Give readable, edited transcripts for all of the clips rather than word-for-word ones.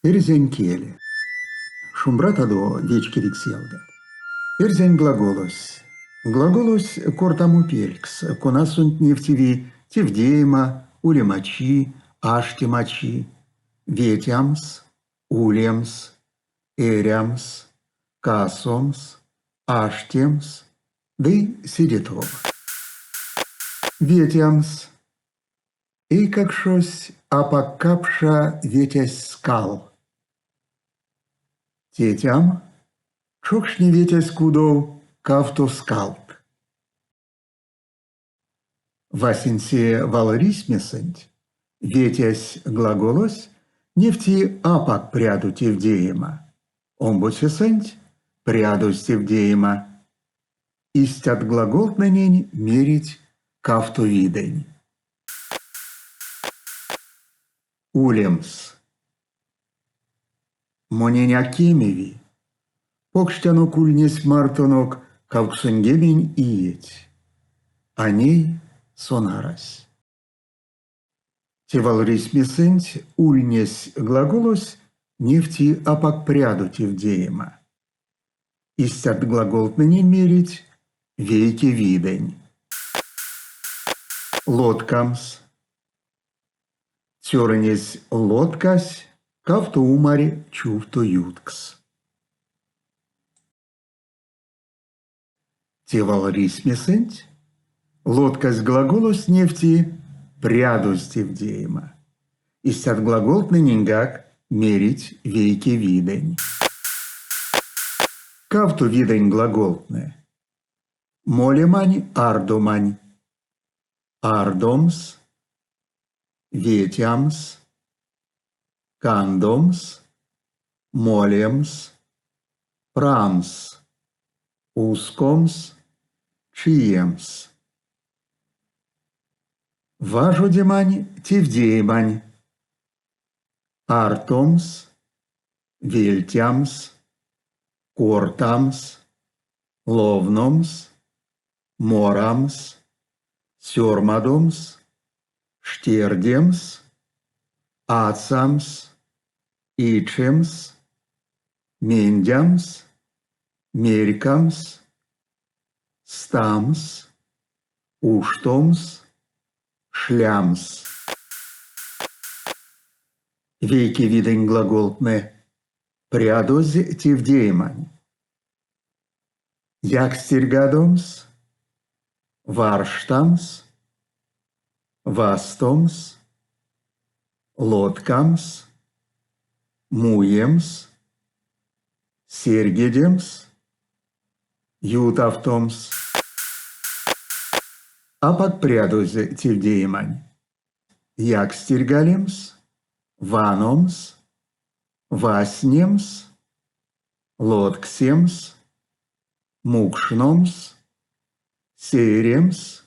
Эрзянь кель. Шумбратадо, вечкевикс ялгат! Эрзянь глаголось. Глаголось кортамо пелькс, конасонть невтеви тевдеема, улемачи, аштемачи, ветямс, улемс, эрямс, касомс, аштемс ды седе тов. Ветямс. Эйкакшось апак капша ветясь скал. Тетям чокшне ветясь кудов кавто скалт. Васенце валрисьмесэнть ветясь глаголось невти апак прядо тевдеема, омбоцесэнть прядозь тевдеема. Истят глаголтнэнень мерить кавто видэнь. Улемс. Монень а кемеви. Покштянок ульнесь мартонок 80 иеть. А ней сон арась. Те валрисьмесэнть ульнесь глаголось невти апак прядо тевдеема. Истят глаголтнэнень мерить вейке видэнь. Лоткамс. Цёрынесь лоткась кавто умарь чувто юткс. Те валрисьмесэнть лоткась глаголось невти прядозь тевдеема. Истят глаголтнэненьгак мерить вейке видэнь. Кавто видэнь глаголтнэ. Молемань ардомань. Ардомс, ветямс, кандомс, молемс, прамс, ускомс, чиемс. Важодемань тевдеемань. Артомс, вельтямс, кортамс, ловномс, морамс, сёрмадомс, штердемс, ацамс, ичемс, мендямс, мерькамс, стамс, уштомс, шлямс. Вейке видэнь глаголтнэ прядозь тевдеемань. Якстерьгадомс, варштамс, вастомс, лоткамс, муемс, серьгедемс, ютавтомс. Апак прядозь тевдеемань. Якстерьгалемс, ваномс, вастнемс, лотксемс, мукшномс, сееремс,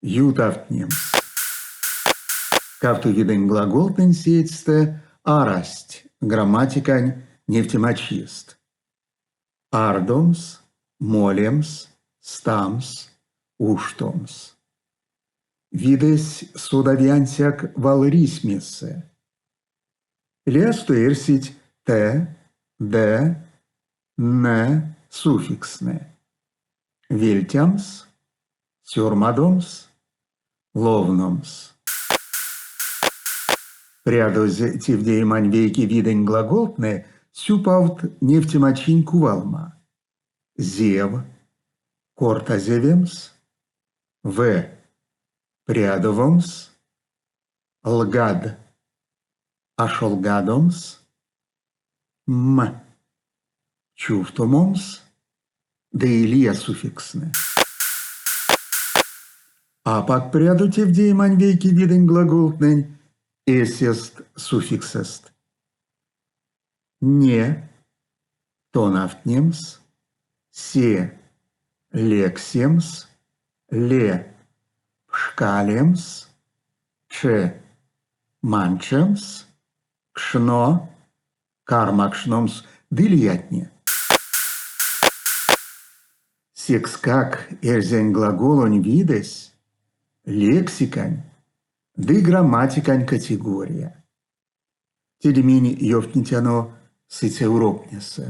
ютавтнемс. Кавто видэнь глаголтнэнь сеедьстэ арасть грамматикань невтемачист. Ардомс, молемс, стамс, уштомс. Видэсь содави ансяк валрисьмесэ. Лиясто эрсить т, д, н суффикстнэ. Вельтямс, сёрмадомс, ловномс. Прядозь тевдеемань вейке видэнь глаголтнэ сюпавт невтемачинь кувалма. Зев, кортазевемс, в. Прядовомс, лгад, ашолгадомс, м. Чувтомомс ды лия суффикстнэ. Апак прядо тевдеемань вейке видэнь глаголтнэнь эсест суффиксэст. Не, тонавтнемс, се, лексемс, ле, пшкалемс, че, манчемс, кшно, кармакшномс ды лиятне. Секскак эрзянь глаголонь видэсь лексикань ды грамматикань категория. Теде минь ёвтнетяно сыця уроктнесэ.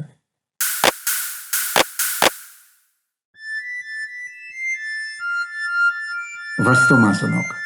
Вастомазонок!